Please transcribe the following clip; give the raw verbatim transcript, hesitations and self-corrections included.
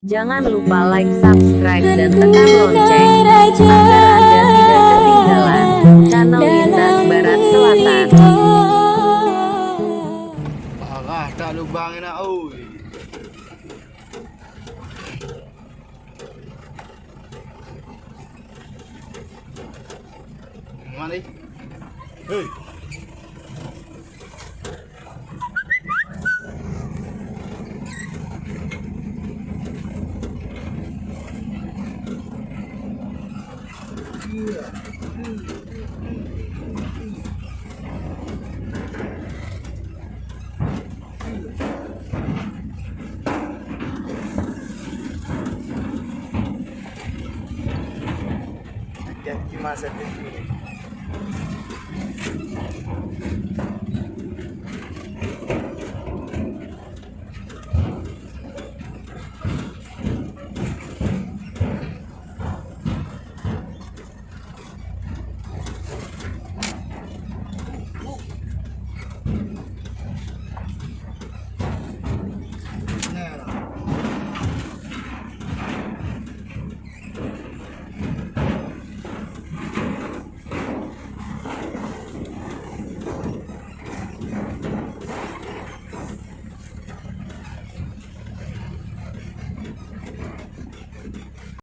Jangan lupa like, subscribe, dan tekan lonceng agar Anda tidak ketinggalan channel Lintas Barat Selatan. Parah that lubang ni nak, oi. Mari. Hei. Hati-hati masa tu.